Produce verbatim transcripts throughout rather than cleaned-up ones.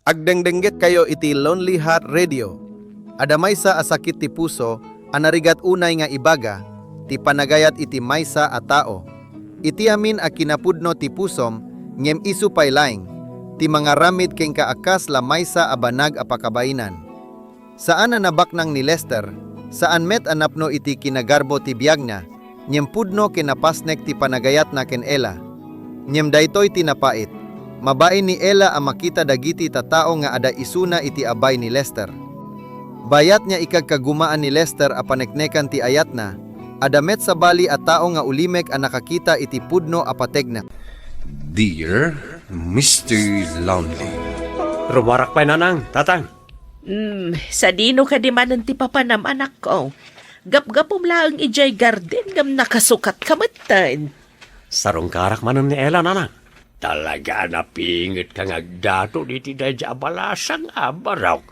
Agdengdengngegkayo iti Lonely Heart Radio. Adda maysa a sakit ti puso a narigat unay nga ibaga ti panagayat iti maysa a tao. Iti amin a kinapudno ti pusom, ngem isu pay laeng ti mangaramid kenka a kas la maysa a banag a pakabainan. Saan a nabaknang ni Lester, saan met a napno iti kinagarbo ti biagna, ngem pudno ken napasnek ti panagayatna ken Ella. Ngem daytoy ti napait, mabain ni Ella a makita dagiti tattao nga adda isuna iti abay ni Lester. Bayat nga ikagkagumaan ni Lester a paneknekan ti ayatna, adda met sabali a tao nga ulimek a nakakita iti pudno a pategna. Dear Mister Lonely. Rumarak pay, Nanang, Tatang. Hmm, sadino kadi manen ti papanam, anakko? Gapgapum laeng idiay garden ngem nakasukatka metten. Sarungkarak manen ni Ella, Nanang. Talaga a napingetka nga agdaton iti daydiay a balasang a barok.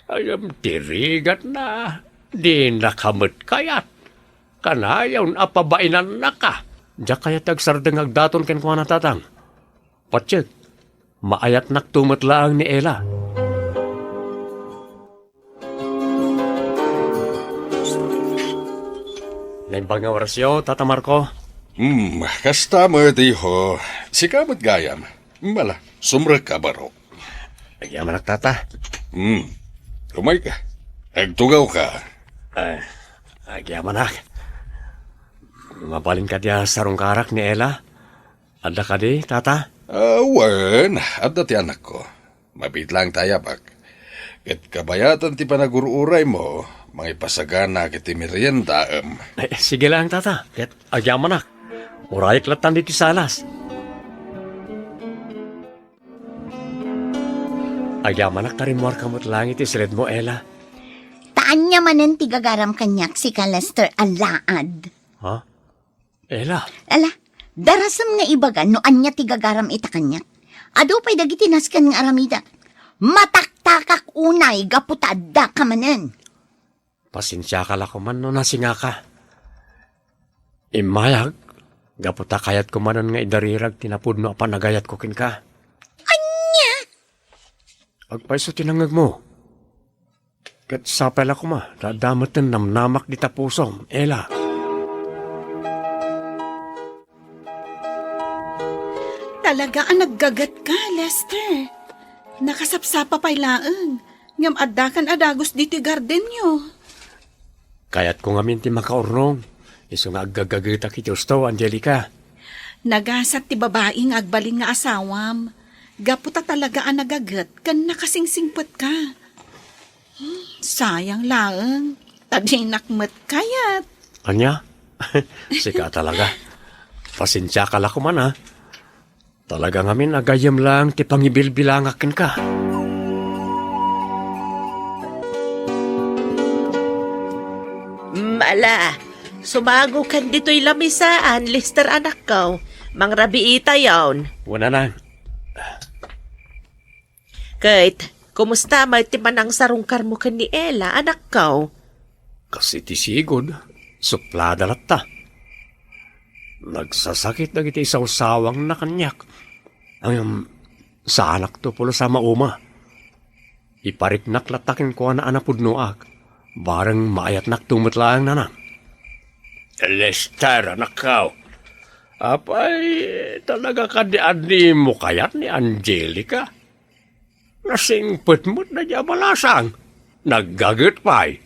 Ngem ti rigatna, dinaka met kayat. Kanayon a pabainannaka. Diak kayat ti agsardeng nga agdaton kenkuana, Tatang. Patiek, maayatnakto met laeng ni Ella. Naimbag nga orasyo, Tata Marco. Hmm, kasta met, iho. Sika met gayam. Mala, sumrekka, baro. Agyamanak, Tata. Hmm. Umayka. Agtugawka. Eh, agyamanak. Mabalin kadi a sarungkarak ni Ella? Adda kadi, Tata? Ah, wen, adda ti anakko. Mabiit laeng ti ayabak. Ket kabayatan ti panagur-uraymo, mangipasagana iti meriendaem. Eh, sige laeng, Tata. Ket agyamanak. Urayek lattan ditoy salas. Agyamanak, karimmuarka met laeng iti siledmo, Ella. Ta ania manen ti gagaram kaniak, sika Lester a laad? Ha? Ella? Ala, darasem nga ibaga no ania ti gagaram ita kaniak. Adu pay dagiti nasken nga aramidek. Mataktakak unay gapu ta addaka manen. Pasensiaka la koman no nasingaka. Immayag, gapu ta kayatko manen nga idarirag ti napudno a panagayatko kenka. Ania? Agpayso ti nangngegmo. Ket sapay la koma, ta adda met ti namnamak dita pusom, Ella. Talaga a naggagetka, Lester. Nakasapsapa pay laeng, ngem addakan a dagus ditoy gardenyo. Kayatko ngamin ti makaurnong, isu nga aggagagetak iti husto, Angelica. Nagasat ti babai nga agbalin nga asawam, gapu ta talaga a nagaget ken nakasingsingpetka. Hmm, sayang laeng, ta dinak met kayat. Ania? Sika talaga. Pasensiaka la koman, a. Talaga ngamin a gayyem laeng ti pangibilbilangak kenka. Mm, ala, sumagokan ditoy lamisaan, Lester, anakko. Mangrabiitayon. Wen, Nanang. Ket, kumusta met ti panangsarungkarmo ken ni Ella, anakko? Kas iti sigud, suplada latta. Nagsasakit dagiti isawsawangna kaniak. Ngem, saanakto pulos a mauma. Ipariknak latta kenkuana a napudnoak. Bareng maayatnakto met laeng, Nanang. Lester, anakko. Apay, talaga kadi a dimo kayat ni Angelica? Nasingpet met daydiay a balasang. Naggaget pay.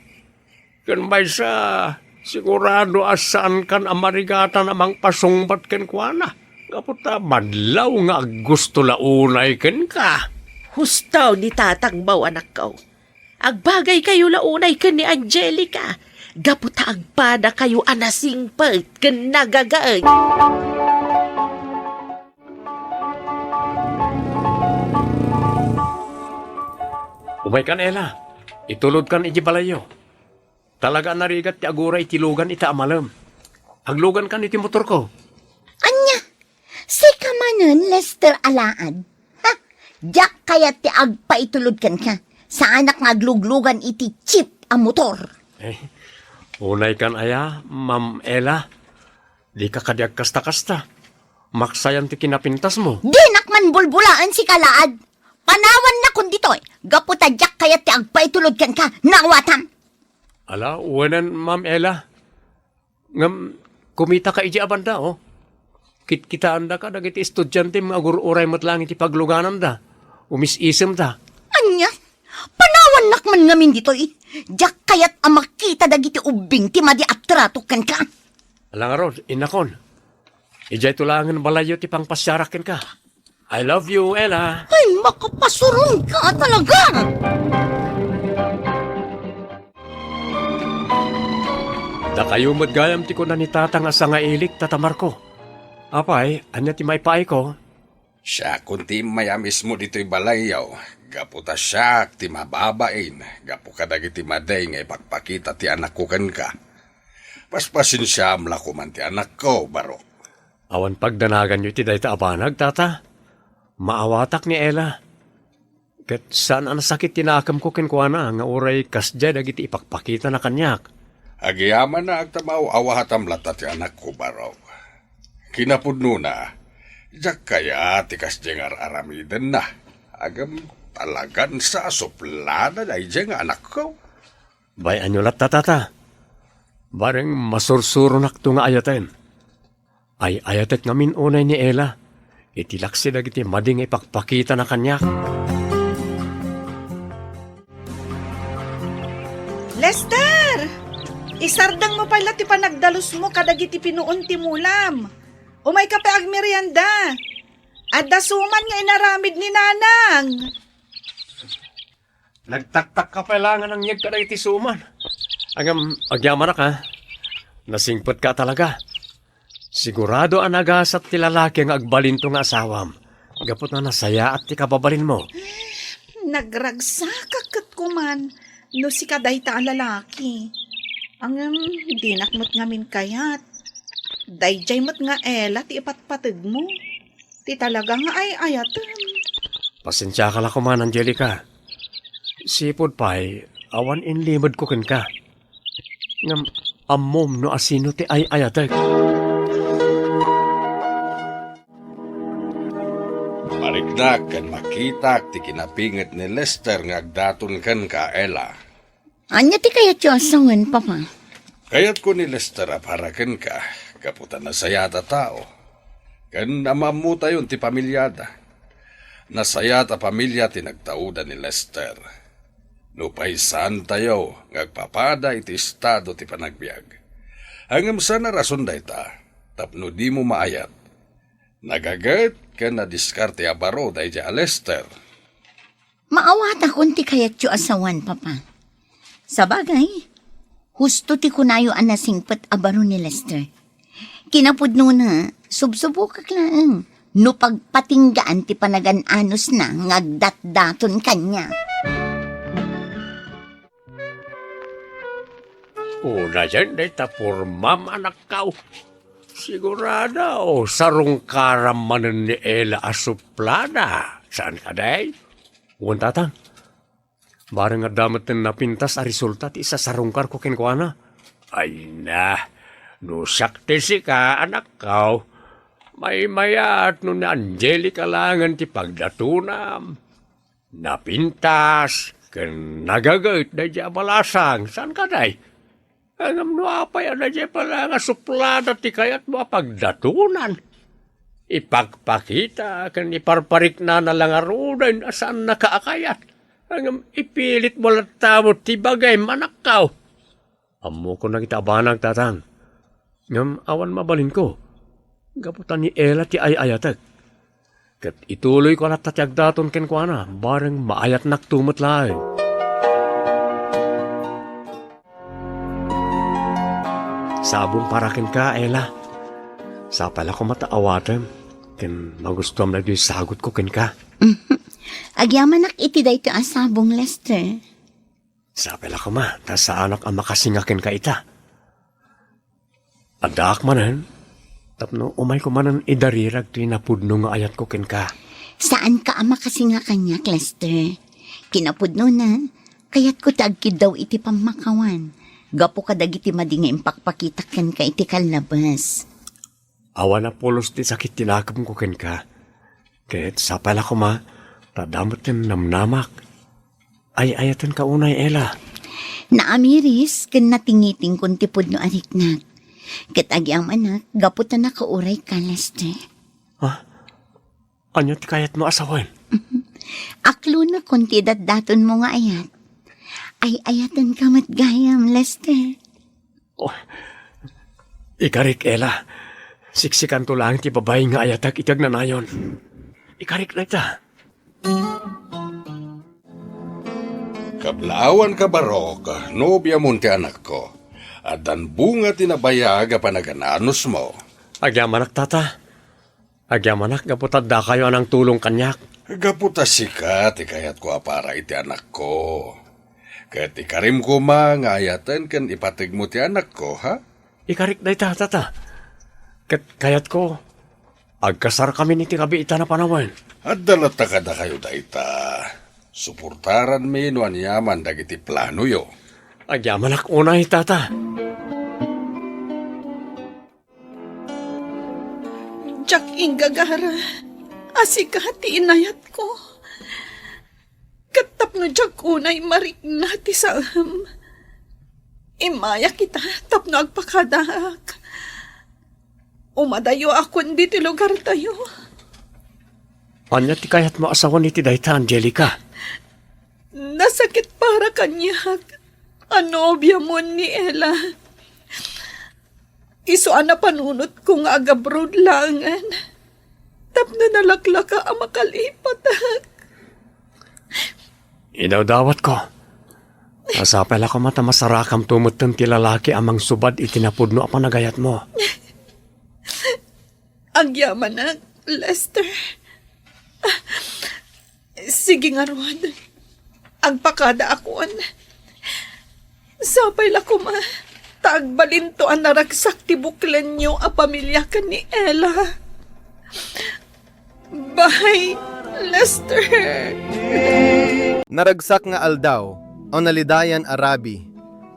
Ken maysa, sigurado a saankan a marigatan a mangpasungbat kenkuana. Gapu ta madlaw nga aggusto la unay kenka. Husto ni tatangmo, anakko. Agbagaykayo la unay ken ni Angelica. Gapu ta agpadakayo a nasingpet ken nagagaek. Umaykan, Ella. Itulodkan iti balayyo. Talaga a narigat ti agura iti lugan ita a malem. Aglugankan iti motorko. Ania? Sika manen, Lester, alaad? Ha? Diak kayat ti agpaitulod kenka. Saanak nga agluglugan iti jeep a motor. Eh, unaykan aya, Ma'am Ella? Dika kadi agkasta-kasta. Maksayan ti kinapintasmo. Dinak man bulbulaen, sika laad. Panawanakon ditoy. kayat ti agpaitulod kenka, naawatam. Ala, wen, Ma'am Ella. Ngem, kumitaka idiay a banda, o. Kitkitaandaka dagiti estudiantem nga agur-uray met laeng iti paglugananda. Umis-isemda. Ania? Panawannak man ngamin ditoy. Diak kayat a makita dagiti ubbing ti madi a tratok kenka. Ala ngarud, innakon. Idiayto laengen balayyo ti pangpasiarak kenka. I love you, Ella. Ay, makapasuron ka talaga! Dakayo met gayam ti kuna ni Tata nga sangailik, Tata Marco. Apay, ania ti maipaayko? Siakon ti immay a mismo ditoy balayyo, gapu ta siak ti mababain gapu kadagiti madi nga ipakpakita ti anakko kenka. Paspasensiaam la koman ti anakko, Barok. Awan pagdanaganyo iti dayta a banag, Tata. Maawatak ni Ella. Ket saan a nasakit ti nakemko kenkuana nga uray kasdiay dagiti ipakpakitana kaniak. Agyamanak ta maaw-awatam latta ti anakko, Barok. Kinapudnona, diak kayat ti kasdiay nga ar-aramidenna. Ngem talagan sa a suplada daydiay nga anakko. Bay-anyo latta, Tata. Bareng masursuronakto nga ayaten. Ay-ayatek ngamin unay ni Ella iti laksi dagiti madi nga ipakpakitana kaniak. Lester! Isardengmo pay la ti panagdalusmo kadagiti pinuon ti mulam. Umayka pay agmerienda. Adda suman nga inaramid ni Nanang. Nagtaktakka pay la nga nangyeg kadagiti suman. Ngem, agyamanak, a. Nasingpetka talaga. Sigurado a nagasat ti lalaki nga agbalinto nga asawam, gapu ta nasayaat ti kababalinmo. Nagragsakak ket koman no sika dayta a lalaki. Ngem, dinak met ngamin kayat. Daydiay met nga Ella ti ipatpategmo. Ti talaga nga ay-ayatem. Pasensiaka la koman, Angelica. Sipud pay, awan inlimedko kenka. Ngem ammom no asino ti ay-ayatek. Mariknak ken makitak ti kinapinget ni Lester nga agdaton kenka, Ella. Ania ti kayatyo a sawen, Papa? Kayatko ni Lester a para kenka, gapu ta nasayaat a tao. Ken ammotayon ti pamiliada. Nasayaat a pamilia ti nagtauda ni Lester. Nupay saantayo nga agpapada iti estado ti panagbiag. Ngem saan a rason dayta, tapno dimo maayat. Nagaget ken nadiskarte a baro daydiay a Lester. Maawatakon ti kayatyo a sawen, Papa. Sabagay, husto ti kunayo a nasingpet a baro ni Lester. Kinapudnona, subsubokak laeng no pagpatinggaan ti panagan-anosna nga agdatdaton kaniak. Unayen dayta pormam, anakkaw. Sigurado, sarungkaram manen ni Ella a suplada. Saan kadi? Wen, Tatang. Bareng adda met napintas a resulta ti isasarungkarko kenkuana. Ay na, no siak ti sika, anakkaw, maymayat no ni Angelica laengen ti pagdatonam. Napintas ken nagaget daydiay a balasang, saan kadi? Ngem no apay a daydiay pay laeng a suplada ti kayatmo a pagdatonan? Ipakpakita ken iparpariknana la ngaruden a saannaka a kayat. Ngem ipilitmo latta met ti bagim, anakkaw. Ammokon dagita a banag, Tatang. Ngem awan mabalinko. Gapu ta ni Ella ti ay-ayatek. Ket ituloyko latta ti agdaton kenkuana, bareng maayatnakto met laeng. Sabong para kenka, Ella. Sapay la koma ta awatem ken magustuam daytoy sagutko kenka. Agyamanak iti daytoy a sabong, Lester. Sapay la koma, ta saanak a makasinga kenka ita. Addaak manen, tapno umayko manen idarirag toy napudno nga ayatko kenka. Saanka a makasinga kaniak, Lester. Kinapudnona, kayatko ti agkiddaw iti pammakawan, gapu kadagiti madi nga impakpakitak kenka iti kallabas. Awan a pulos ti sakit ti nakemko kenka. Ket sapay la koma, ta adda met ti namnamak. Ay-ayatenka unay, Ella. Naamiris ken natingitingkon ti pudno a riknak. Ket agyamanak gapu ta nakauray ka, Lester. Ha? Ania ti kayatmo a sawen? Aklonakon ti daddatonmo nga ayat. Ay-ayatenka met gayam, Lester. Oh, ikarik, Ella. Siksikanto laeng ti babai nga ayatek iti agnanayon. Ikarik dayta. Kablaawanka, Barok, nobiamon ti anakko. Addan bunga ti nabayag a panagan-anusmo. Agyamanak, tata. Agyamanak gapu ta addakayo a nangtulong kaniak. Gapu ta sika ti kayatko a para iti anakko. Ket ikarim koma nga ayaten ken ipategmo ti anakko, ha? Ikarik dayta, tata. Ket kayatko, agkasarkamin iti kabiitan a panawen. Adda latta kadakayo dayta. Suportaranmi no aniaman dagiti planoyo. Agyamanak unay, tata. Diak inggagara a sika ti inayatko. Ket tapno diak unay marikna ti saem, immayak ita tapno agpakadaak. Umadayo a kundi ti lugartayo. Ania ti kayatmo a sawen iti dayta, Angelica? Nasakit para kaniak a nobiamon ni Ella. Isu a napanunotko nga agabroad laengen tapno nalaklaka a makalipatak. Idawdawatko. Sapay la koma ta masarakamto metten ti lalaki a mangsubad iti napudno a panagayatmo. Agyamanak, Lester. Sige ngarud, agpakadaakon. Sapay la koma ta agbalinto a naragsak ti buklenyo a pamilia ken ni Ella. Bye, Lester. Naragsak nga aldaw, o nalidayan a rabii,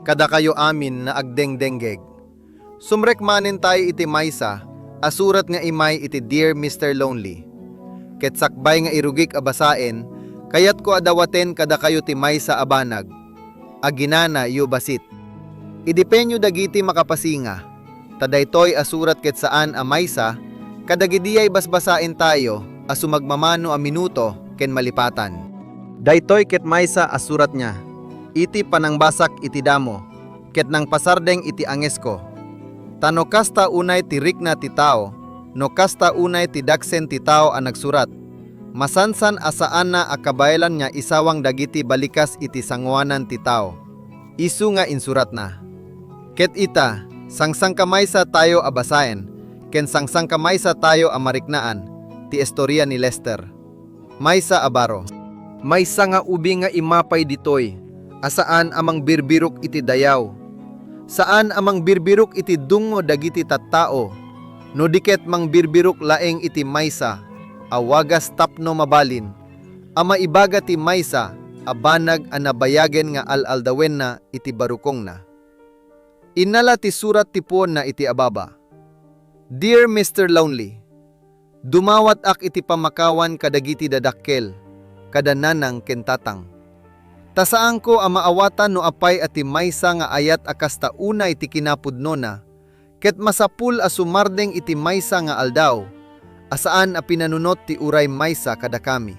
kadakayo amin nga agdengdenggeg. Sumrek manen tayo iti maysa a surat nga immay iti Dear Mister Lonely. Ket sakbay nga irugik a basaen, kayatko a dawaten kadakayo ti maysa a banag. Aginanayo bassit. Idepenyo dagiti makapasinga, ta daytoy a surat ket saan a maysa kadagidiay basbasaentayo a sumagmamano a minuto ken malipatan. Daytoy ket maysa a suratna iti panangbasak iti damo ket nangpasardeng iti angesko. Ta no kasta unay ti rikna ti tao, no kasta unay ti daksen ti tao a nagsurat, masansan a saanna a kabaelan nga isawang dagiti balikas iti sangoanan ti tao, isu nga insuratna. Ket ita, sangsangkamaysatayo a basaen ken sangsangkamaysatayo a mariknaan ti istoria ni Lester. Maysa a baro. Maysa nga ubi nga immapay ditoy a saan a mangbirbirok iti dayaw. Saan a mangbirbirok iti dungngo dagiti tattao, no di ket mangbirbirok laeng iti maysa a wagas tapno mabalin a maibaga ti maysa a banag a nabayagen nga al-aldawenna iti barukongna. Innala ti surat ti puonna iti ababa. Dear Mister Lonely, dumawat-ak iti pammakawan kadagiti dadakkel, kada nanang ken tatang. Ta saanko a maawatan no apay a ti maysa nga ayat a kasta unay ti kinapudnona, ket masapul a sumardeng iti maysa nga aldaw a saan a pinanunot ti uray maysa kadakami.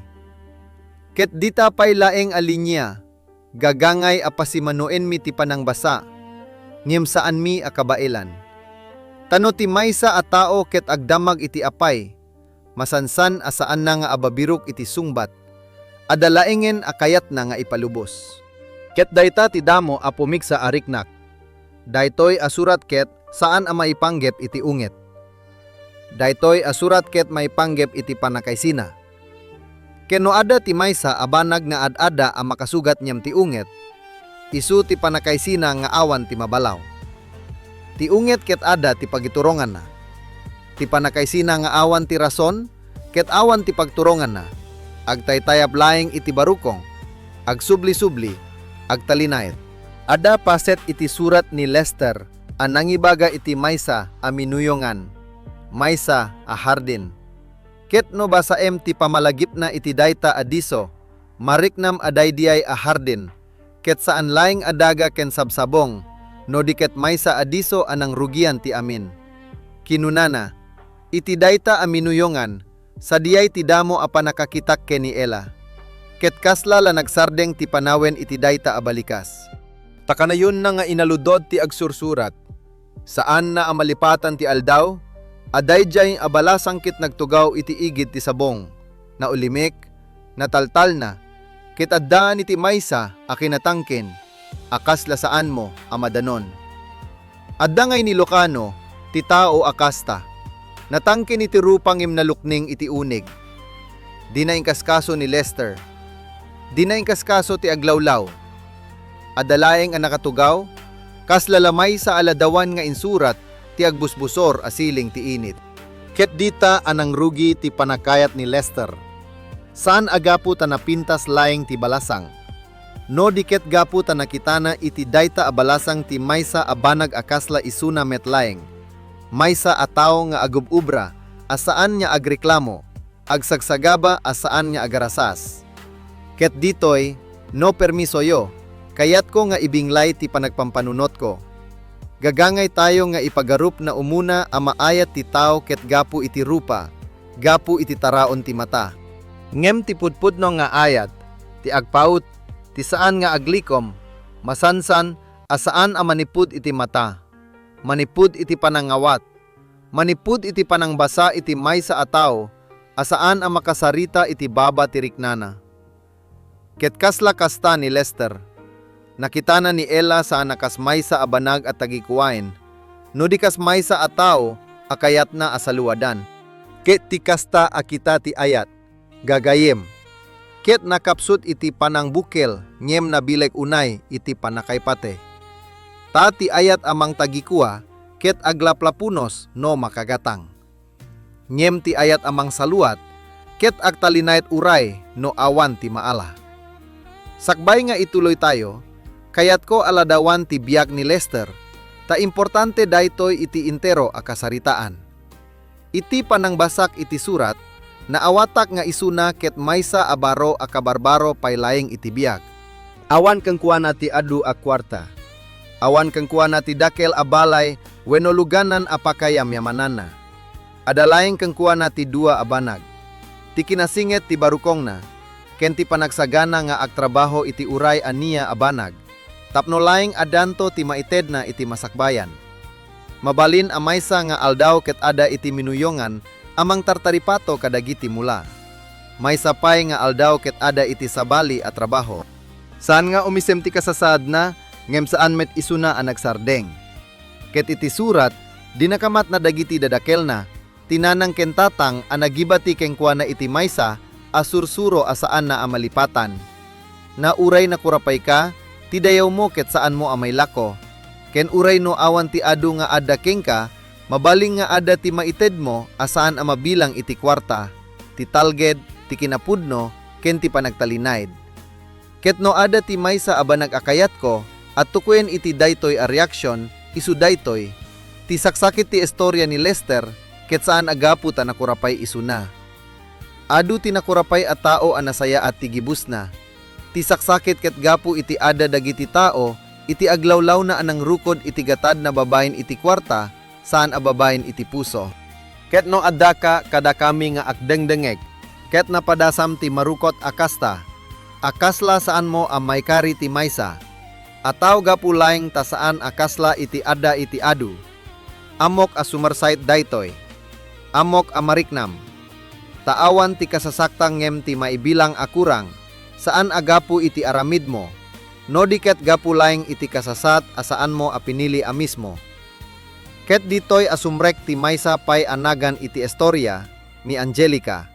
Ket dita pay laeng a linia, gagangay a pasimanoenmi ti panangbasa, ngem saanmi a kabaelan. Ta no ti maysa a tao ket agdamag iti apay, masansan a saanna nga ababirok iti sungbat, adda laengen a kayatna nga ipalubos. Ket dayta ti damo a pumigsa a riknak. Daytoy a surat ket saan a maipanggep iti unget. Daytoy a surat ket maipanggep iti pannakaisina. Ken no adda ti maysa a banag nga ad-adda a makasugat ngem ti unget, isu ti pannakaisina nga awan ti mabalaw. Ti unget ket adda ti pagituronganna. Ti pannakaisina nga awan ti rason ket awan ti pagturonganna, agtaytayab laeng iti barukong, agsubli-subli, agtalinaed. Adda paset iti surat ni Lester a nangibaga iti maysa a minuyongan, maysa a hardin. Ket no basaem ti pamalagipna iti dayta a disso, mariknam a daydiay a hardin, ket saan laeng a daga ken sabsabong, no di ket maysa a disso a nangrugian ti amin. Kinunana, "Iti dayta a minuyongan, sadiay ti damo a pannakakitak ken ni Ella. Ket kasla la nagsardeng ti panawen iti dayta a balikas." Ta kanayonna nga inaludod ti agsursurat. Saanna a malipatan ti aldaw, a daydiay a balasang ket nagtugaw iti igid ti sabong. Naulimik, nataltalna, ket addaan iti maysa a kinatangken a kasla saanmo a madanon. Adda ngay Ilocano ti tao a kasta. Natangken iti rupa ngem nalukning iti unig. Dina inkaskaso ni Lester. Dina inkaskaso ti aglawlaw. Adda laeng a nakatugaw, kasla la maysa a ladawan nga insurat ti agbusbusor a siling ti init. Ket dita a nangrugi ti pannakayat ni Lester. Saan a gapu ta napintas laeng ti balasang. No di ket gapu ta nakitana iti dayta a balasang ti maysa a banag a kasla isuna met laeng. Maysa a tao nga agub-ubra a saan nga agreklamo, agsagsagaba a saan nga agarasas. Ket ditoy, no permisoyo, kayatko nga ibinglay ti panagpampanunotko. Gagangay tayo nga ipagarup na umuna a maayat ti tao ket gapu iti rupa, gapu iti taraon ti mata. Ngem ti pudpudno nga ayat, ti agpaut, ti saan nga aglikom, masansan a saan a manipud iti mata, manipud iti panangawat, manipud iti panangbasa iti maysa a tao a saan a makasarita iti baba ti riknana. Ket kasla kasta ni Lester. Nakitana ni Ella saan a kas maysa a banag a tagikuaen, no di kas maysa a tao a kayatna a saluadan. Ket ti kasta a kita ti ayat, gagayyem. Ket nakapsut iti panangbukkel ngem nabileg unay iti pannakaipate. Ta ti ayat a mangtagikua ket aglaplapunos no makagatang. Ngem ti ayat a mangsaluat ket agtalinaed uray no awan ti maala. Sakbay nga ituloy tayo, kayatko a ladawan ti biag ni Lester, ta importante daytoy iti entero a kasaritaan. Iti panangbasak iti surat, naawatak nga isuna ket maysa a baro a kabarbaro pay laeng iti biag. Awan kenkuana ti adu a kuarta. Awan kenkuana ti dakkel a balay wenno luganan a pakayamyamananna. Adda laeng kenkuana ti dua a banag. Ti kinasinget ti barukongna, ken ti panagsagana nga agtrabaho iti uray a nia a banag, tapno laeng addanto ti maitedna iti masakbayan. Mabalin a maysa nga aldaw ket adda iti minuyongan a mangtartaripato kadagiti mula. Maysa pay nga aldaw ket adda iti sabali a trabaho. Saan nga umisem ti kasasaadna, ngem saan met isuna a nagsardeng. Ket iti surat, dina kamatna dagiti dadakkelna, ti nanang ken tatang a nagibati kenkuana iti maysa a sursuro a saanna a malipatan. Na uray nakurapayka, ti dayawmo ket saanmo a mailako. Ken uray no awan ti adu nga adda kenka, mabalin nga adda ti maitedmo a saan a mabilang iti kuarta, ti talged, ti kinapudno, ken ti panagtalinaed. Ket no adda ti maysa a banag a kayatko a tukuyen iti daytoy a reaksion, isu daytoy, ti saksakit ti istorya ni Lester ket saan a gapu ta nakurapay isuna. Adu ti nakurapay a tao a nasayaat ti gibusna. Ti saksakit ket gapu iti adda dagiti tao iti aglawlawna a nangrukod iti gatadna babaen iti kuarta, saan a babaen iti puso. Ket no addaka kadakami nga agdengdengngeg, ket napadasam ti marukot a kasta, a kasla saanmo a maikari ti maysa a tao gapu laeng ta saan a kasla iti adda iti adu, ammok a sumersait daytoy. Ammok a mariknam. Ta awan ti kasasakta ngem ti maibilang a kurang, saan a gapu iti aramidmo, no di ket gapu laeng iti kasasaat a saanmo a pinili a mismo. Ket ditoy a sumrek ti maysa pay a nagan iti istorya ni Angelica.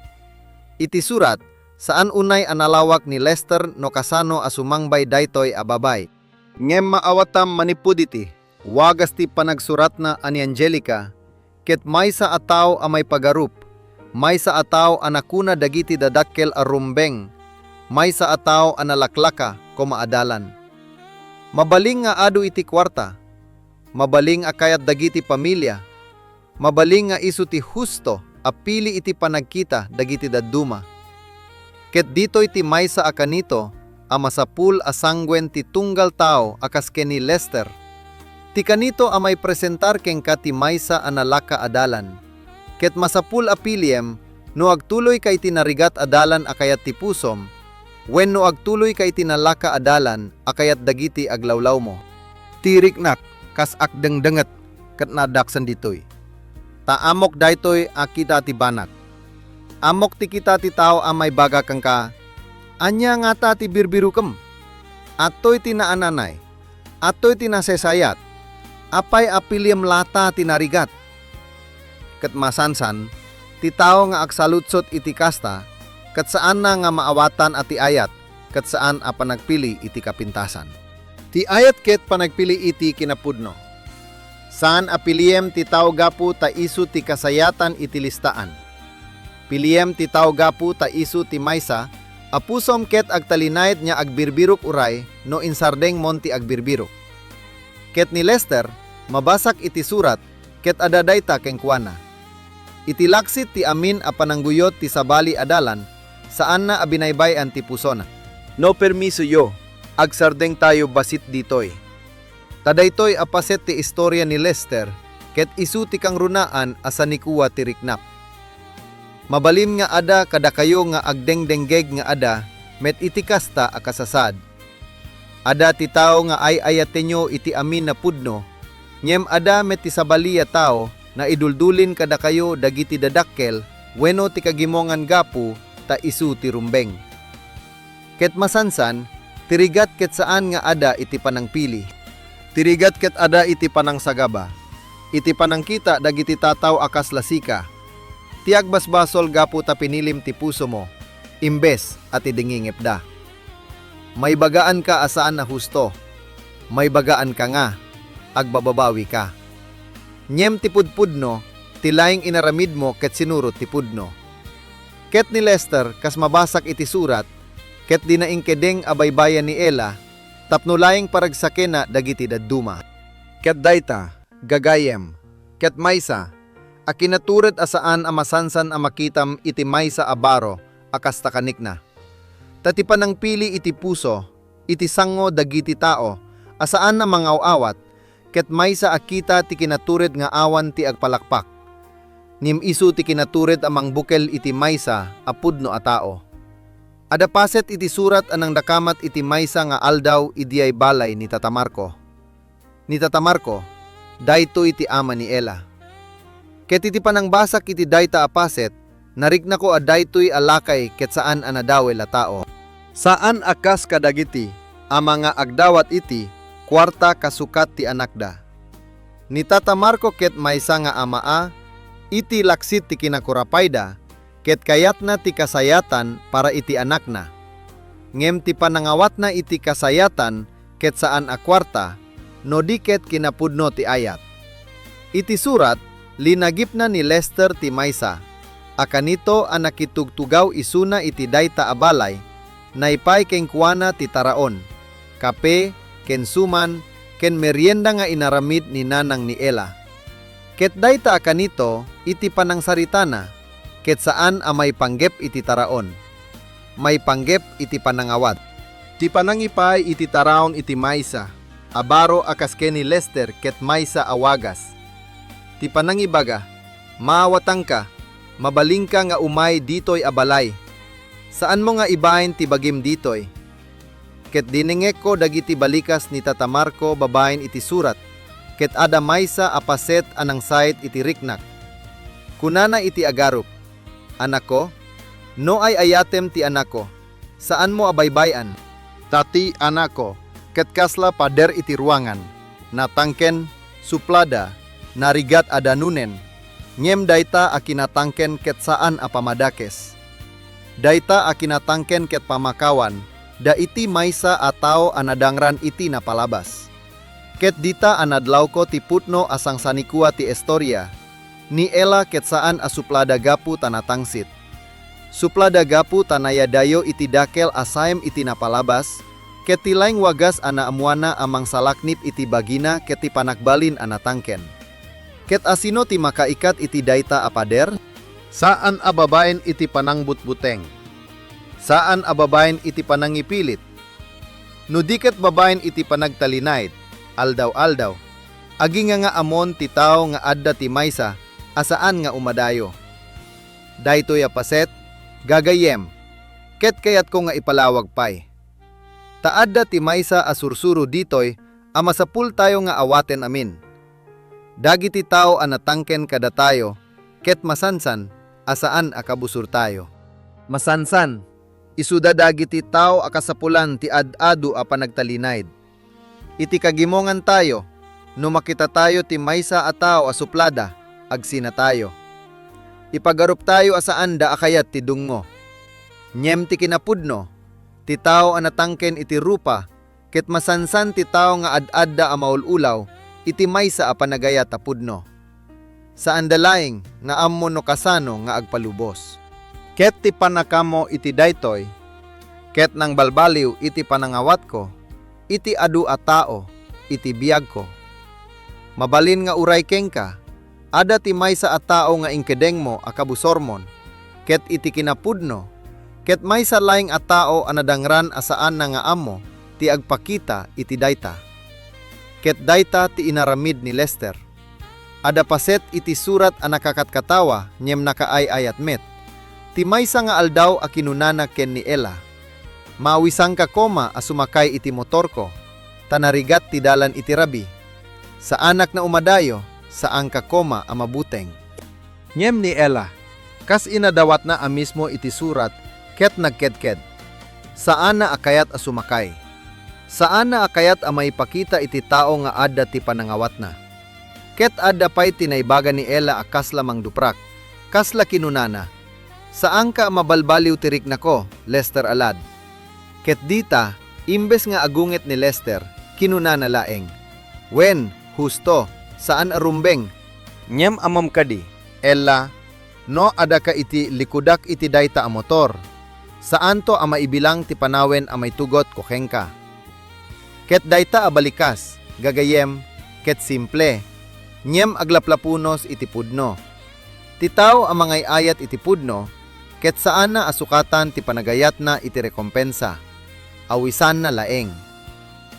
Iti surat, saan unay a nalawag ni Lester no kasano a sumangbay daytoy a babay. Ngem maawatam manipud iti wagas ti panagsuratna a ni Angelica, ket maysa a tao a maipagarup, maysa a tao a nakuna dagiti dadakkel a rumbeng, maysa a tao a nalaklaka koma a dalan. Mabalin nga adu iti kuarta, mabalin a kayat dagiti pamilia, mabalin nga isu ti husto a pili iti panagkita dagiti dadduma. Ket ditoy ti maysa a kanito a masapul a sanguen ti tunggal tao a kas ken ni Lester. Ti kanito a maipresentar kenka ti maysa a nalaka a dalan. Ket masapul a piliem no agtuloyka iti narigat a dalan a kayat ti pusom, wenno agtuloyka iti nalaka a dalan a kayat dagiti aglawlawmo. Ti riknak kas agdengdenget ket naaddaaksen ditoy. Ta ammok daytoy a kita ti banag. Ammok ti kita ti tao a maibaga kenka, "Ania ngata ti birbirukem? Adtoy ti naananay. Adtoy ti nasaysayat. Apay a piliem lata ti narigat?" Ket masansan, ti tao nga agsaludsod iti kasta, ket saanna nga maawatan a ti ayat, ket saan a panagpili iti kapintasan. Ti ayat ket panagpili iti kinapudno. Saan a piliem ti tao gapu ta isu ti kasayatan iti listaan. Piliem ti tao gapu ta isu ti maysa a pusom ket agtalinaed nga agbirbirok uray no insardengmon ti agbirbirok. Ket ni Lester, mabasak iti surat, ket adda dayta kenkuana. Iti laksid ti amin a panangguyot ti sabali a dalan, saanna a binaybay-an ti pusona. No permisoyo, agsardengtayo bassit ditoy. Ta daytoy a paset ti istoria ni Lester, ket isu ti kangrunaan a sanikua ti riknak. Mabalin nga adda kadakayo nga agdengdenggeg nga adda met iti kasta a kasasaad. Adda ti tao nga ay-ayatenyo iti amin a pudno, ngem adda met ti sabali a tao nga iduldulin kadakayo dagiti dadakkel wenno ti kagimongan gapu ta isu ti rumbeng. Ket masansan, ti rigat ket saan nga adda iti panangpili. Ti rigat ket adda iti panangsagaba, iti panangkita dagiti tataw a kasla sika. Ti agbasbasol gapu ta pinilim ti pusomo, imbes a ti dingingepda. Maibagaanka a saan a husto. Maibagaanka nga agbababawika. Ngem ti pudpudno, ti laeng inaramidmo ket sinurot ti pudno. Ket ni Lester, kas mabasak iti surat, ket dina inkedeng a baybayan ni Ella, tapno laeng paragsakenna dagiti dadduma. Ket dayta, gagayem, ket maysa a kinatured a saan a masansan a makitam iti maysa a baro a kasta kanikna. Ta ti panangpili iti puso, iti sango dagiti tao a saan a mangaw-awat, ket maysa a kita ti kinatured nga awan ti agpalakpak. Ngem isu ti kinatured a mangbukel iti maysa a pudno a tao. Adda paset iti surat a nangdakamat iti maysa nga aldaw idiay balay ni Tata Marco. Ni Tata Marco, daytoy ti ama ni Ella. Ket iti panangbasak iti dayta a paset, nariknako a daytoy a lakay ket saan a nadawel a tao. Saan a kas kadagiti ama nga agdawat iti kuarta kasukat ti anakda. Ni Tata Marco ket maysa nga ama a, iti laksid ti kinakurapayda, ket kayatna ti kasayatan para iti anakna. Ngem ti panangawatna iti kasayatan ket saan a kuarta, no di ket kinapudno ti ayat. Iti surat, linagipna ni Lester ti maysa a kanito a nakitugtugaw isuna iti dayta a balay, naypay kenkuana ti taraon, kape, ken suman, ken merienda nga inaramid ni nanang ni Ella. Ket dayta a kanito iti panangsaritana, ket saan a maipanggep iti taraon. Maipanggep iti panangawat. Ti panangipay iti taraon iti maysa a baro a kas ken ni Lester ket maysa a wagas. Ti panangibaga, "Maawatanka, mabalinka nga umay ditoy a balay. Saanmo nga ibain ti bagim ditoy." Ket dinengngekko dagiti balikas ni Tata Marco babaen iti surat, ket adda maysa a paset a nangsait iti riknak. Kunana iti agarup, "Anakko, no ay-ayatem ti anakko, saanmo a baybay-an. Ta ti anakko ket kasla pader iti ruangan, natangken, suplada, narigat a danunen, ngem dayta a kinatangken ket saan a pamadakes. Dayta a kinatangken ket pamakawan da iti maysa a tao a nadangran iti napalabas." Ket dita a nadlawko ti putno a sangsanikua ti istoria, ni Ella ket saan a suplada gapu ta natangsit. Suplada gapu ta nayadayo iti dakel a saem iti napalabas, ket ti laeng wagas a naammoanna a mangsalaknib iti bagina ket ti panagbalin a natangken. Ket asino ti makaikat iti dayta a pader? Saan a babaen iti panangbutbuteng. Saan a babain iti panangipilit. No di ket babain iti panagtalinaed, aldaw-aldaw, aginganga ammon ti tao nga adda ti maysa a saan nga umadayo. Daytoy a paset, gagayyem, ket kayatko nga ipalawag pay. Ta adda ti maysa a sursuro ditoy a masapultayo nga awaten amin. Dagiti tao a natangken kadatayo ket masansan a saan a kabusortayo. Masansan, isuda dagiti tao a kasapulan ti ad-adu a panagtalinaed. Iti kagimongantayo, no makitatayo ti maysa a tao a suplada, agsinatayo. Ipagaruptayo a saanda a kayat ti dungngo. Ngem ti kinapudno, ti tao a natangken iti rupa ket masansan ti tao nga ad-adda a maul-ulaw iti maysa a panagayat a pudno. Saanda laeng nga ammo no kasano nga agpalubos. Ket ti pannakaammo iti daytoy, ket nangbalbaliw iti panangawatko iti adu a tao iti biagko. Mabalin nga uray kenka, adda ti maysa a tao nga inkedengmo a kabusormon, ket iti kinapudno, ket maysa laeng a tao a nadangran a saanna nga ammo ti agpakita iti dayta. Ket dayta ti inaramid ni Lester. Adda paset iti surat a nakakatkatawa ngem nakaay-ayat met. Ti maysa nga aldaw a kinunana ken ni Ella, "Maawisanka koma a sumakay iti motorko, ta narigat ti dalan iti rabii. Saanak nga umadayo, saanka koma a mabuteng." Ngem ni Ella, kas inadawatna a mismo iti surat ket nagkedked. Saanna a kayat a sumakay. Saanna a kayat a maipakita iti tao nga adda ti panangawatna. Ket adda pay ti naibaga ni Ella a kasla mangduprak, kasla kinunana, "Saanka a mabalbaliw ti riknako, Lester a lad." Ket dita, imbes nga agunget ni Lester, kinunana laeng, "Wen, husto, saan a rumbeng." Ngem ammom kadi, Ella, no addaka iti likudak iti dayta a motor, saanto a maibilang ti panawen a maitugotko kenka. Ket dayta a balikas, gagayyem, ket simple, ngem aglaplapunos iti pudno. Ti tao a mangay-ayat iti pudno, ket saanna a sukatan ti panagayatna iti rekompensa. Awisanna laeng.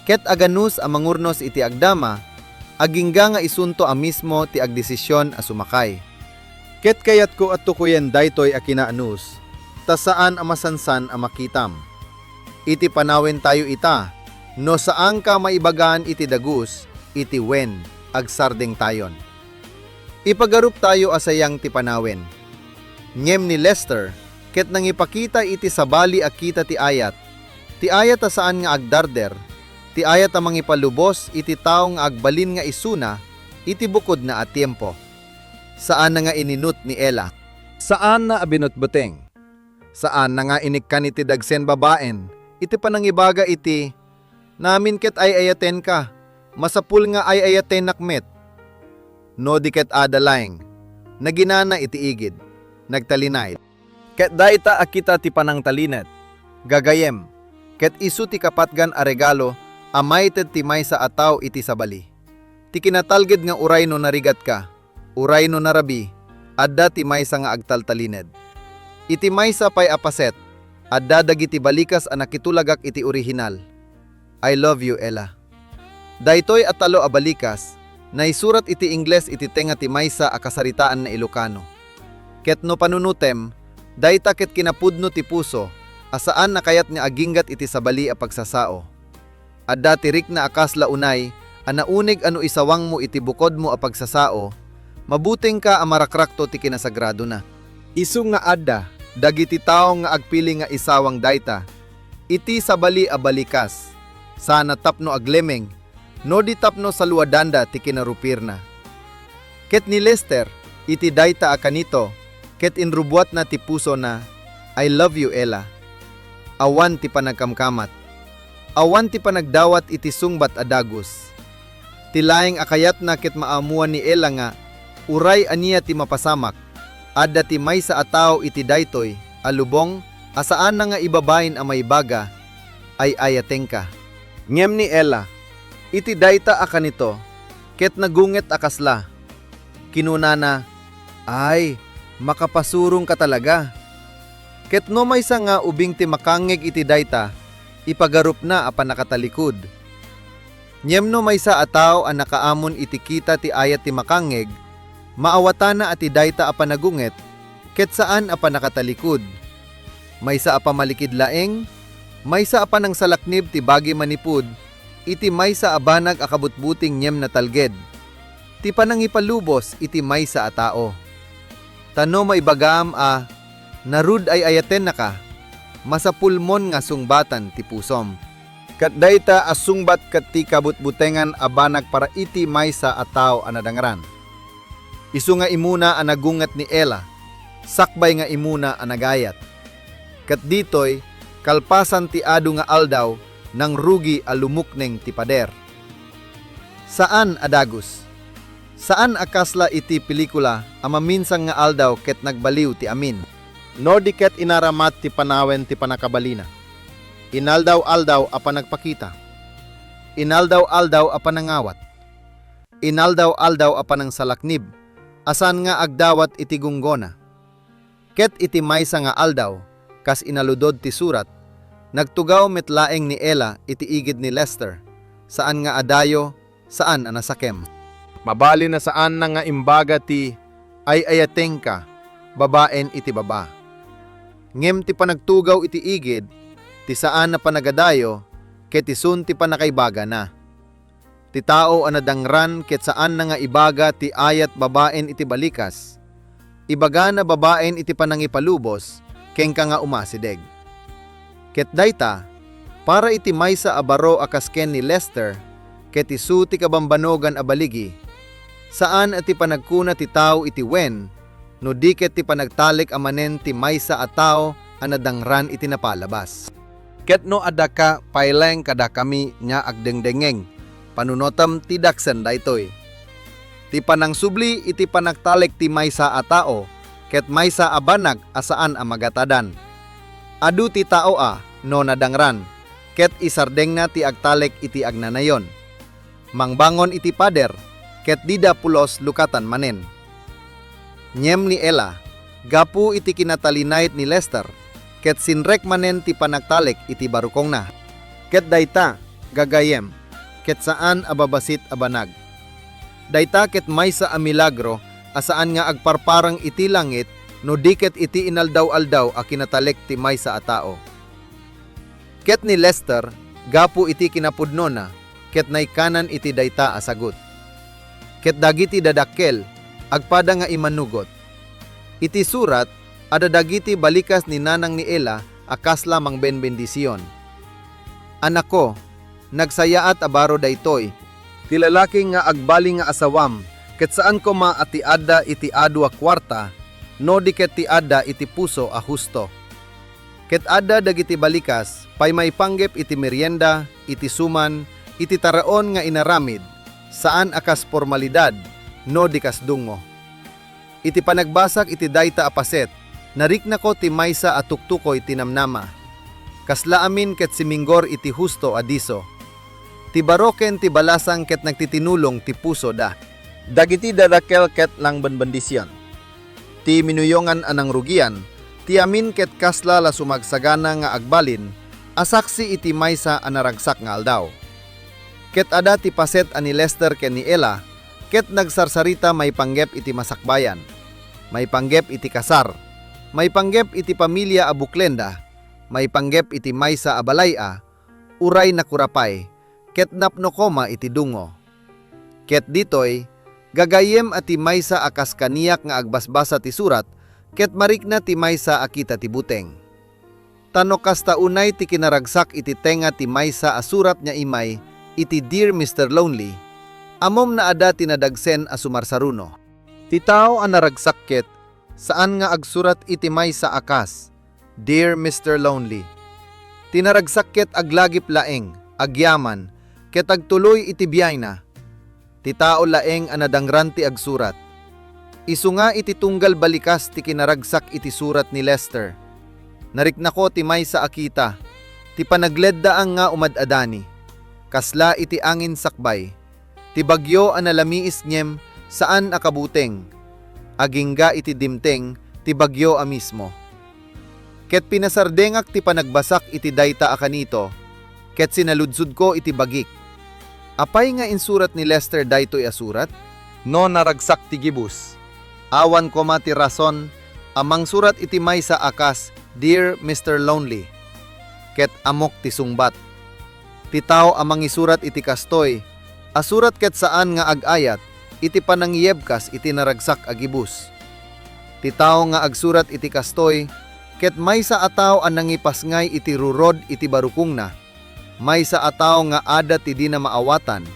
Ket aganus a mangurnos iti agdama, agingga nga isunto a mismo ti agdesision a sumakay. Ket kayatko a tukuyen daytoy a kinaanus, ta saan a masansan a makitam. Iti panawentayo ita, no saanka maibagaan iti dagus, iti wen, agsardengtayon. Ipagaruptayo a sayang ti panawen. Ngem ni Lester ket nangipakita iti sabali a kita ti ayat, ti ayat a saan nga agdarder, ti ayat a mangipalubos iti tao nga agbalin nga isuna iti bukodna a tiempo. Saanna nga ininut ni Ella. Saanna a binutbuteng. Saanna nga inikkan iti dagsen babaen iti panangibaga iti, "Naamin ket ay-ayatenka, masapul nga ay-ayatennak met." No di ket adda laeng, naginana iti igid, nagtalinaed. Ket dayta a kita ti panangtalinaed, gagayyem, ket isu ti kapatgan a regalo a maited ti maysa a tao iti sabali. Ti kinatalged nga uray no narigatka, uray no narabii, adda ti maysa nga agtaltalinaed. Iti maysa pay a paset, adda dagiti balikas a nakitulagak iti orihinal. I love you, Ella. Daytoy a tallo a balikas, naisurat iti Ingles iti tenga ti maysa a kasaritaan nga Ilocano. Ket no panunutem, dayta ket kinapudno ti puso a saan a kayat nga aginggat iti sabali a pagsasao. Adda ti rikna a kasla unay a nauneg a no isawangmo iti bukodmo a pagsasao, mabutengka a marakrakto ti kinasagradona. Isu nga adda dagiti tao nga agpili nga isawang dayta iti sabali a balikas, sana tapno aglemeng, no di tapno saluadanda ti kinarupirna. Ket ni Lester, iti dayta a kanito, ket inrubuatna ti pusona, "I love you, Ella." Awan ti panagkamkamat. Awan ti panagdawat iti sungbat a dagus. Ti laeng a kayatna ket maammoan ni Ella nga, uray ania ti mapasamak, adda ti maysa a tao iti daytoy a lubong a saanna nga ibabain a maibaga, "Ay-ayatenka." Ngem ni Ella, iti dayta a kanito, ket nagunget a kasla. Kinunana, "Ay, makapasurongka talaga." Ket no maysa nga ubing ti makangngeg iti dayta, ipagarupna a pannakatalikod. Ngem no maysa a tao a nakaamon iti kita ti ayat ti makangngeg, maawatana a ti dayta a panagunget, ket saan a pannakatalikod. Maysa a pammalikid laeng, maysa a panangsalaknib ti bagi manipud iti maysa a banag a kabutbuting ngem natalged ti panangipalubos iti maysa a tao. Ta no maibagam a narud ay-ayatennaka, masapulmon nga sungbatan ti pusom. Ket dayta a sungbat ket ti kabutbutengan a banag para iti maysa a tao a nadangran. Isu nga imuna a nagunget ni Ella, sakbay nga imuna a nagayat. Ket ditoy, kalpasan ti adu nga aldaw, nangrugi a lumukneng ti pader. Saan a dagus. Saan a kasla iti pelikula a maminsang nga aldaw ket nagbaliw ti amin. No di ket inaramat ti panawen ti pannakabalina. Inaldaw-aldaw a panagpakita. Inaldaw-aldaw a panangawat. Inaldaw-aldaw a panangsalaknib a saan nga agdawat iti gunggona. Ket iti maysa nga aldaw, kas inaludod ti surat, nagtugaw met laeng ni Ella iti igid ni Lester, saan nga adayo, saan a nasakem. Mabalin a saanna nga imbaga ti ay-ayatengka babaen iti baba. Ngem ti panagtugaw iti igid, ti saan a panagadayo, ket isun ti pannakaibagana. Ti tao a nadangran ket saanna nga ibaga ti ayat babaen iti balikas. Ibagana babaen iti panangipalubos kenka nga umasideg. Ket dayta, para iti maysa a baro a kas ken ni Lester, ket isu ti kabambanogan a baligi, saan a ti panagkuna ti tao iti wen, no di ket ti panagtalek a manen ti maysa a tao a nadangran iti napalabas. Ket no addaka pay laeng kadakami nga agdengdengngeg, panunotem ti daksen daytoy. Ti panangsubli iti panagtalek ti maysa a tao ket maysa a banag a saan a magatadan. Adu ti tao a, no nadangran, ket isardengna ti agtalek iti agnanayon. Mangbangon iti pader, ket dida pulos lukatan manen. Ngem ni Ella, gapu iti kinatalinayet ni Lester, ket sinrek manen ti panagtalek iti barukongna. Ket dayta, gagayem, ket saan a babasit a banag. Dayta ket maysa a milagro a saan nga agparparang iti langit no di ket iti inaldaw-aldaw a kinatalek ti maysa a tao. Ket ni Lester, gapu iti kinapudnona, ket naikkanan iti dayta a sagut. Ket dagiti dadakkel, agpada nga immanugot. Iti surat, adda dagiti balikas ni nanang ni Ella a kasla mangbenbendision. Anakko, nagsayaat a baro daytoy. Ti lalaki nga agbalin nga asawam, ket saan koma a ti adda iti adu a kuarta, no di ket ti adda iti puso a husto. Ket adda dagiti balikas pay maipanggep iti merienda, iti suman, iti taraon nga inaramid, saan a kas formalidad, no di kas dungngo. Iti panagbasak iti dayta a paset, nariknako ti maysa a tuktukoy ti namnama. Kasla amin ket siminggor iti husto a disso. Ti baro ken ti balasang ket nagtitinulong ti pusoda. Dagiti dadakkel ket nangbenbendision. Ti minuyongan a nangrugian, ti amin ket kasla la sumagsagana nga agbalin a saksi iti maysa a naragsak nga aldaw. Ket adda ti paset a ni Lester ken ni Ella, ket nagsarsarita maipanggep iti masakbayan, maipanggep iti kasar, maipanggep iti pamilia a buklenda, maipanggep iti maysa a balay a, uray nakura pay, ket napno koma iti dungngo. Ket ditoy, gagayyem a ti maysa a kas kaniak nga agbasbasa ti surat, ket marikna ti maysa a kita ti buteng. Ta no kasta unay ti kinaragsak iti tenga ti maysa a surat nga immay iti Dear Mister Lonely, ammom a adda ti nadagsen a sumarsaruno. Ti tao a naragsak ket saan nga agsurat iti maysa a kas, Dear Mister Lonely. Ti naragsak ket aglagip laeng, agyaman, ket agtuloy iti biayna. Ti tao laeng a nadangran ti agsurat. Isu nga iti tunggal balikas ti kinaragsak iti surat ni Lester. Nariknako ti maysa a kita, ti panagleddaang nga umad-adani. Kasla iti angin sakbay, ti bagyo a nalamiis ngem saan a kabuteng. Agingga iti dimteng ti bagyo a mismo. Ket pinasardengak ti panagbasak iti dayta a kanito, ket sinaludsodko iti bagik, "Apay nga insurat ni Lester daytoy a surat? No naragsak ti gibus, awan koma ti rason a mangsurat iti maysa a kas 'Dear Mister Lonely,' ket ammok ti sungbat. Ti tao a mangisurat iti kastoy a surat ket saan nga ag-ayat iti panangiyebkas iti naragsak a gibus. Ti tao nga agsurat iti kastoy ket maysa a tao a nangipasngay iti rurod iti barukongna, maysa a tao nga adda ti dina maawatan,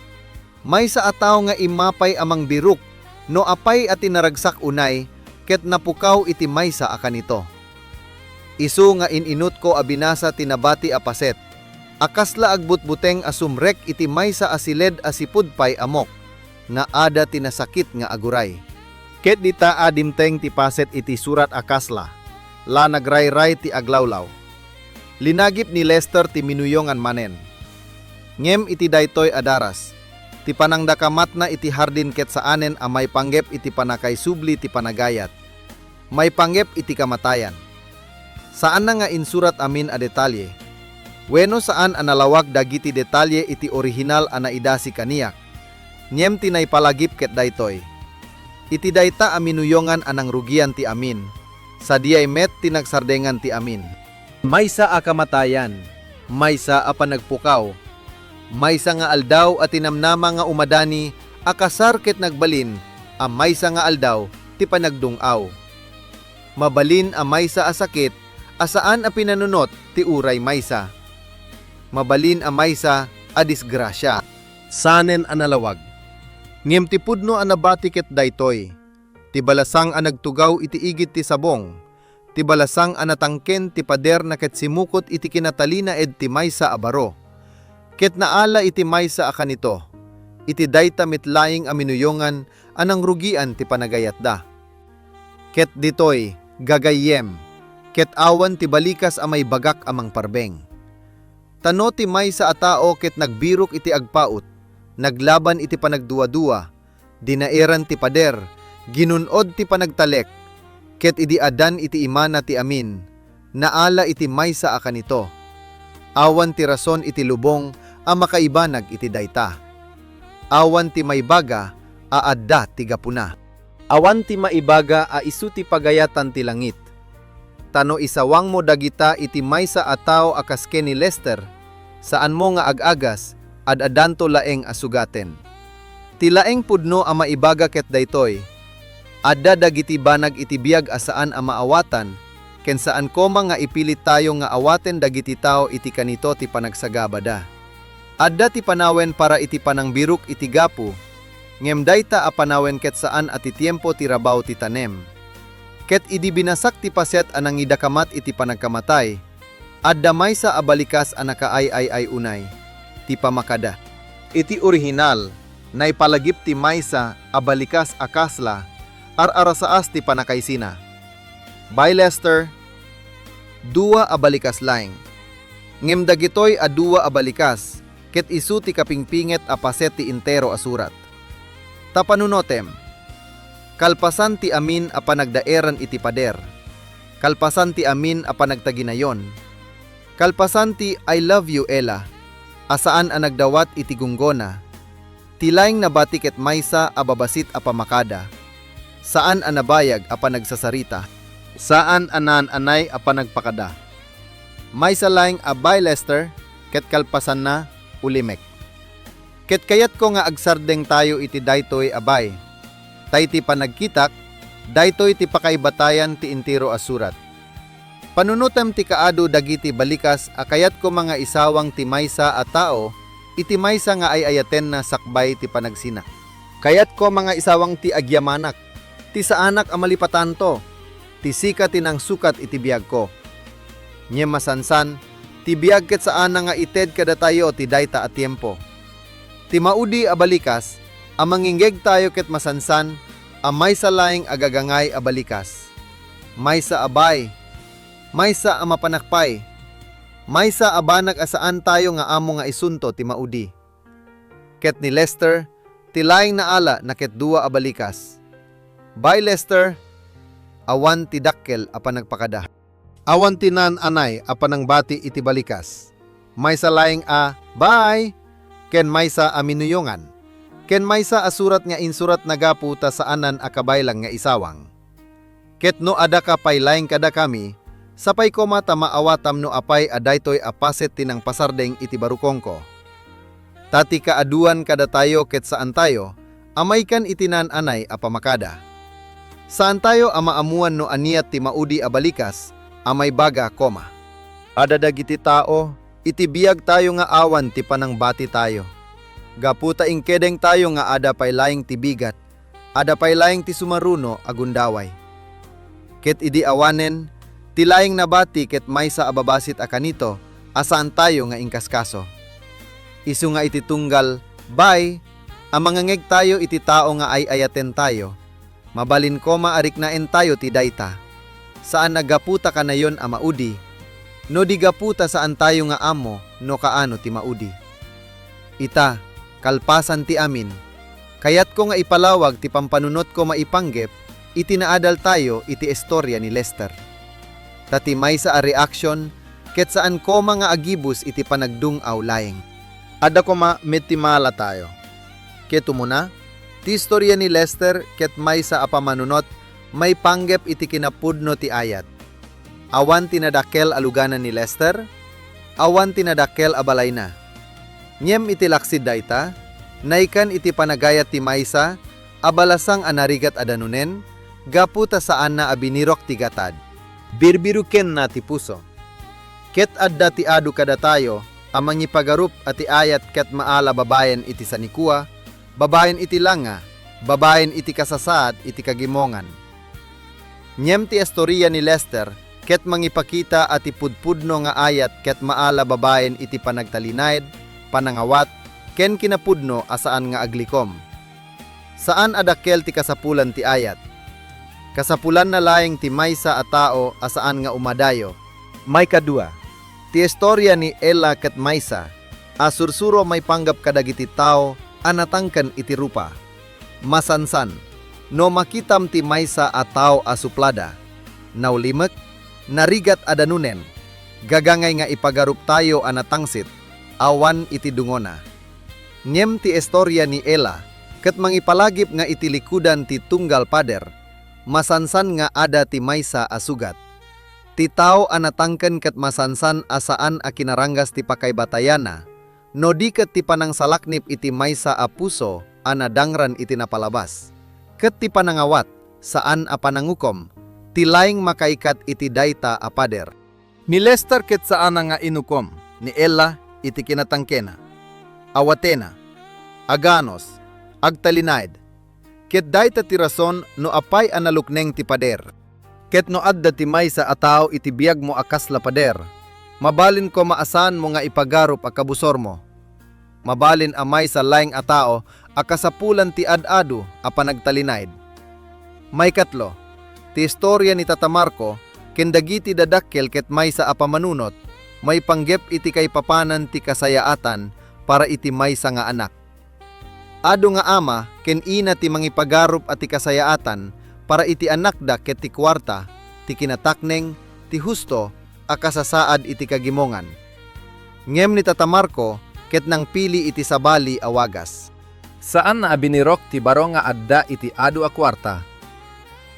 maysa a tao nga immapay a mangbirok no apay a ti naragsak unay ket napukaw iti maysa a kanito. Isu nga in-inutko a binasa ti nabati a paset a kasla agbutbuteng a sumrek iti maysa a siled a sipud pay ammok nga adda ti nasakit nga aguray." Ket dita a dimteng ti paset iti surat a kasla, la nagrayray ti aglawlaw. Linagip ni Lester ti minuyongan manen. Ngem iti daytoy a daras, ti panangdakamatna iti hardin ket saanen a maipanggep iti pannakaisubli ti panagayat, maipanggep iti kamatayan. Saanna nga insurat amin a detalye, wenno saan a nalawag dagiti detalye iti orihinal a naidasi kaniak, ngem ti naipalagip ket daytoy: iti dayta a minuyongan a nangrugian ti amin, sadiay met ti nagsardengan ti amin. Maysa a kamatayan, maysa a panagpukaw, maysa nga aldaw a tinamnama nga umadani a kasar ket nagbalin a maysa nga aldaw ti panagdung-aw. Mabalin a maysa a sakit a saan a pinanunot ti uray maysa. Mabalin a maysa a disgrasia. Sanen a nalawag. Ngem ti pudno a nabati ket daytoy: ti balasang a nagtugaw iti igid ti sabong, ti balasang a natangken ti paderna ket simukot iti kinatalinaed ti maysa a baro, ket naala iti maysa a kanito, iti dayta met laeng a minuyongan a nangrugian ti panagayatda. Ket ditoy, gagayyem, ket awan ti balikas a maibagak a mangparbeng. Ta no ti maysa a tao ket nagbirok iti agpaut, naglaban iti panagduadua, dinaeran ti pader, ginun-od ti panagtalek, ket idi addan iti imana ti amin, naala iti maysa a kanito, awan ti rason iti lubong a makaibanag iti dayta. Awan ti maibaga a adda ti gapuna. Awan ti maibaga a isu ti pagayatan ti langit. Ta no isawangmo dagita iti maysa a tao a kas ken ni Lester, saanmo nga ag-agas, ad-addanto laeng a sugaten. Ti laeng pudno a maibaga ket daytoy: adda dagiti banag iti biag a saan a maawatan, ken saan koma nga ipilittayo nga awaten dagiti tao iti kanito ti panagsagabada. Adda ti panawen para iti panangbirok iti gapu, ngem dayta a panawen ket saan a ti tiempo ti rabaw ti tanem. Ket idi binasak ti paset a nangidakamat iti panagkamatay, adda maysa a balikas a nakaay-ay-ay unay ti pamakada. Iti orihinal, naipalagip ti maysa a balikas a kasla ar-arasaas ti pannakaisina. Bay Lester, dua a balikas laeng. Ngem dagitoy a dua a balikas ket isu ti kapingpinget a paset ti entero a surat. Ta panunotem, kalpasan ti amin a panagdaeran iti pader, kalpasan ti amin a panagtaginayon, kalpasan ti "I love you, Ella" a saan a nagdawat iti gunggona, ti laeng nabati ket maysa a babasit a pamakada, saan a nabayag a panagsasarita, saan a naan-anay a panagpakada. Maysa laeng a "Bay Lester" ket kalpasanna, ulimek. Ket kayatko nga agsardengtayo iti daytoy a bay, ta iti panagkitak, daytoy ti pakaibatayan ti entero a surat. Panunotem ti kaadu dagiti balikas a kayat koma nga isawang ti maysa a tao iti maysa nga ay-ayatenna sakbay ti panagsina. Kayat koma nga isawang ti agyamanak, ti saanak a malipatanto, ti sika ti nangsukat iti biagko. Ngem masansan, ti biag ket saanna nga ited kadatayo ti dayta a tiempo. Ti maudi a balikas a manginggegtayo ket masansan a maysa laeng a gagangay a balikas. Maysa a bay, maysa a mapanak pay, maysa a banag a saantayo nga ammo nga isunto ti maudi. Ket ni Lester, ti laeng naala na ket dua a balikas. Bay Lester, awan ti dakkel a panagpakada. Awan ti naan-anay a panangbati iti balikas. Maysa laeng a "Bye!" ken maysa a minuyongan, ken maysa a surat nga insuratna gapu ta saanan a kabaylang nga isawang. Ket no adda ka pay laeng kadakami, sapay koma ta maawatam no apay a daytoy a paset ti nangpasardeng iti barukongko. Ta ti kaaduan kadatayo ket saantayo a maikan iti naan-anay a pamakada. Saantayo a maammuan no ania ti maudi a balikas a maibaga koma. Adda dagiti tao iti biagtayo nga awan ti panangbatitayo. Gapu ta inkedengtayo nga adda pay laeng ti bigat, adda pay laeng ti sumaruno a gundaway. Ket idi awanen ti laeng nabati ket maysa a babasit a kanito a saantayo nga inkaskaso. Isu nga iti tunggal "Bye" a mangngegtayo iti tao nga ay-ayatentayo, mabalin koma a riknaentayo ti dayta. Saan a gapu ta kanayon a maudi, no di gapu ta saantayo nga ammo no kaano ti maudi. Ita, kalpasan ti amin, kayatko nga ipalawag ti pampanunotko maipanggep iti naadaltayo iti istoria ni Lester. Ta ti maysa a reaksion ket saan koma nga agibus iti panagdung-aw laeng. Adda koma met ti malatayo. Ket umuna, ti istoria ni Lester ket maysa a pammanunot maipanggep iti kinapudno ti ayat. Awan ti nadakkel a lugana ni Lester, awan ti nadakkel a balayna. Ngem iti laksid dayta, naikan iti panagayat ti maysa a balasang a narigat a danunen, gapu ta saanna a binirok ti gatad. Birbirokenna ti puso. Ket adda ti adu kadatayo a mangipagarup a ti ayat ket maala babaen iti sanikua, babaen iti langa, babaen iti kasasaad iti kagimongan. Ngem ti istoria ni Lester ket mangipakita a ti pudpudno nga ayat ket maala babaen iti panagtalinaed, panangawat, ken kinapudno a saan nga aglikom. Saan a dakkel ti kasapulan ti ayat. Kasapulanna laeng ti maysa a tao a saan nga umadayo. Maikadua, ti istoria ni Ella ket maysa a sursuro maipanggep kadagiti tao a natangken iti rupa. Masansan, no makitam ti maysa a tao a suplada, naulimek, narigat a danunen, gagangay nga ipagaruptayo a natangsit, awan iti dungona. Ngem ti istoria ni Ella ket mangipalagip nga iti likudan ti tunggal pader, masansan nga ada ti maysa a sugat. Ti tao a natangken ket masansan a saan a kinaranggas ti pakaibatayanna, no di ket ti panangsalaknib iti maysa a puso a nadangran iti napalabas, ket ti panangawat, saan a panangukom, ti laeng makaikat iti dayta a pader. Ni Lester ket saana nga inukom ni Ella iti kinatangkena. Awatena, aganus, agtalinaed, ket dayta ti rason no apay a nalukneng ti pader. Ket no adda ti maysa a tao iti biagmo a kasla pader, mabalin koma a saanmo nga ipagarup a kabusormo. Mabalin a maysa laeng a tao a kasapulan ti ad-adu a panagtalinaed. Maikatlo, ti istoria ni Tata Marco ken dagiti dadakkel ket maysa a pammanunot maipanggep iti kaipapanan ti kasayaatan para iti maysa nga anak. Adu nga ama ken ina ti mangipagarup a ti kasayaatan para iti anakda ket ti kuarta, ti kinatakneng, ti husto a kasasaad iti kagimongan. Ngem ni Tata Marco ket nangpili iti sabali a wagas. Saanna a binirok ti baro nga adda iti adu a kuarta.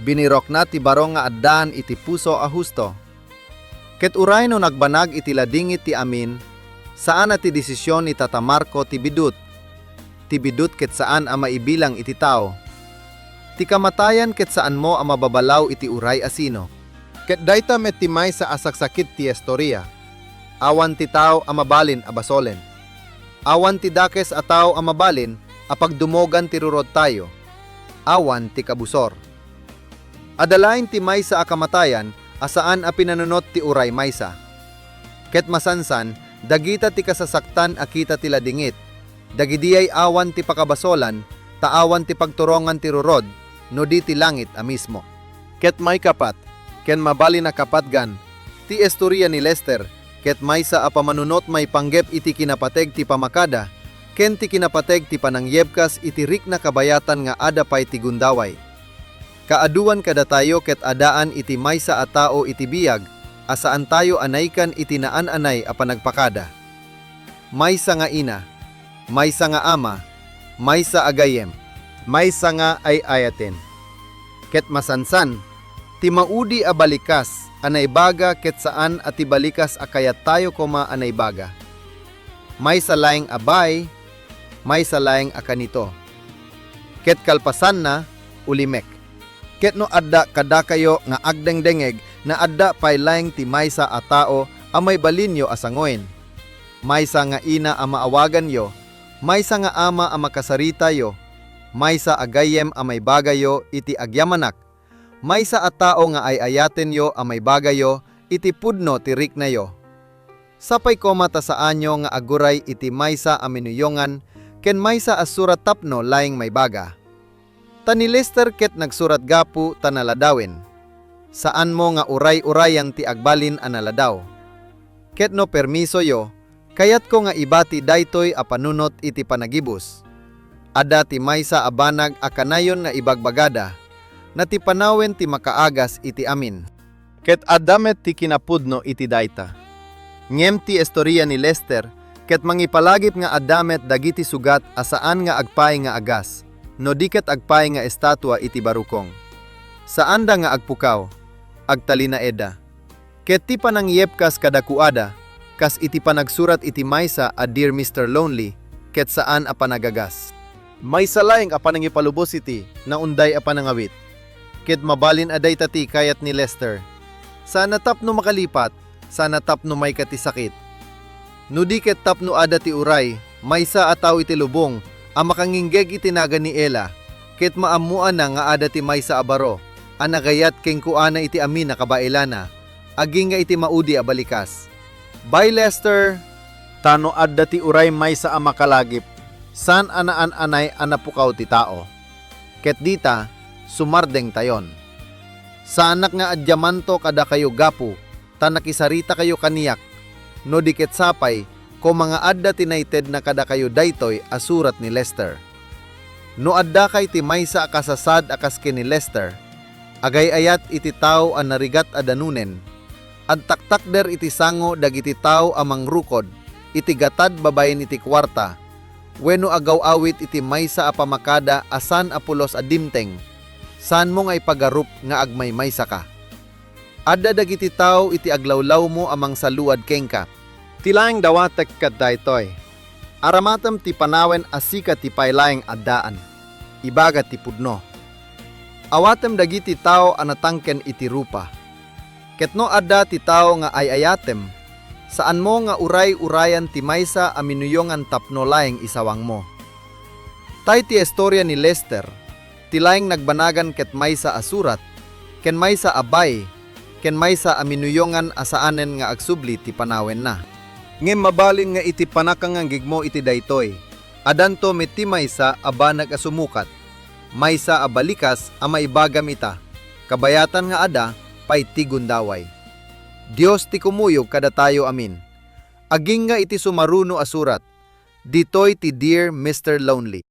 Binirokna ti baro nga addaan iti puso a husto. Ket uray no nagbanag iti ladingit ti amin, saan a ti desisyon ni Tata Marco ti bidut. Ti bidut ket saan a maibilang iti tao. Ti kamatayan ket saanmo a mababalaw iti uray a sino. Ket dayta met ti maysa a saksakit ti istoria. Awan ti tao a mabalin a basolen. Awan ti dakes a tao a mabalin a pagdumogan ti rurodtayo. Awan ti kabusor. Adda laeng ti maysa a kamatayan a saan a pinanunot ti uray maysa. Ket masansan, dagita ti kasasaktan a kita ti ladingit, dagidiay awan ti pakabasolan, ta awan ti pagturongan ti rurod, no di ti langit a mismo. Ket maikapat, ken mabalin a kapatgan, ti istoria ni Lester, ket maysa a pamanunot maipanggep iti kinapateg ti pamakada, ken ti kinapateg ti panangyebkas iti rikna kabayatan nga ada pay ti gundaway. Kaaduan kadatayo ket addaan iti maysa a tao iti biag a saantayo a naikan iti naan-anay a panagpakada. Maysa nga ina, maysa nga ama, maysa a gayyem, maysa nga ay-ayaten. Ket masansan, ti maudi a balikas a naibaga ket saan a ti balikas a kayattayo koma a naibaga. Maysa laeng a bay, maysa laeng a kanito. Ket kalpasanna, ulimek. Ket no adda kadakayo nga agdengdengngeg, nga adda pay laeng ti maysa a tao a maibalinyo a sangoen, maysa nga ina a maawaganyo, maysa nga ama a makasaritayo, maysa a gayyem a maibagayo iti agyamanak, maysa a tao nga ay-ayatenyo a maibagayo iti pudno ti riknayo. Sapay koma ta saanyo nga aguray iti maysa a minuyongan ken maysa a surat tapno laeng maibaga. Ta ni Lester ket nagsurat gapu ta naladawen. Saanmo nga uray-urayan ti agbalin a naladaw. Ket no permisoyo, kayatko nga ibati daytoy a panunot iti panagibus. Adda ti maysa a banag a kanayon nga ibagbagada, na ti panawen ti makaagas iti amin. Ket adda met ti kinapudno iti dayta. Ngem ti istoria ni Lester ket mangipalagip nga adda met dagiti sugat a saan nga agpaay nga agas, no di ket agpaay nga estatua iti barukong. Saanda nga agpukaw, agtalinaedda. Ket ti panangiyepkas kadakuada, kas iti panagsurat iti maysa a Dear Mister Lonely, ket saan a panagagas. Maysa laeng a panangipalubos iti naunday a panangawit. Ket mabalin a dayta ti kayat ni Lester. Saan a tapno makalipat, saan a tapno maika ti sakit. No di ket tapno adda ti uray, maysa a tao iti lubong a makanginggeg iti nagan ni Ella, ket maammoanna nga adda ti maysa a baro a nagayat kenkuana iti amin a kabaelana, agingga iti maudi a balikas. Bay Lester! Ta no adda ti uray maysa a makalagip, saan a naan-anay a napukaw ti tao. Ket dita, sumardengtayon. Saanak nga adyamanto kadakayo gapu ta nakisaritakayo kaniak, no di ket sapay, koma nga adda ti naitedna kadakayo daytoy a surat ni Lester. No addakay ti maysa a kasasaad a kas ken ni Lester, agay-ayat iti tao a narigat a danunen, agtaktakder iti sango dagiti tao a mangrukod iti gatad babaen iti kuarta, wenno agaw-awit iti maysa a pamakada a saan a pulos a dimteng, saanmo nga ipagarup nga agmaymaysaka. Adda dagiti tao iti aglawlawmo a mangsaluad kenka. Ti laeng dawatek ket daytoy: aramatem ti panawen a sika ti pay laeng addaan, ibaga ti pudno. Awatem dagiti tao a natangken iti rupa. Ket no adda ti tao nga ay-ayatem, saanmo nga uray-urayan ti maysa a minuyongan tapno laeng isawangmo. Tay ti istoria ni Lester, ti laeng nagbanagan ket maysa a surat, ken maysa a bay, ken maysa a minuyongan a saanen nga agsubli ti panawenna. Ngem mabalin nga iti panakanganggigmo iti daytoy, addanto met ti maysa a banag a sumukat, maysa a balikas a maibagam ita, kabayatan nga adda pay ti gundaway. Dios ti kumuyog kadatayo amin. Agingga iti sumaruno a surat, ditoy ti Dear Mister Lonely.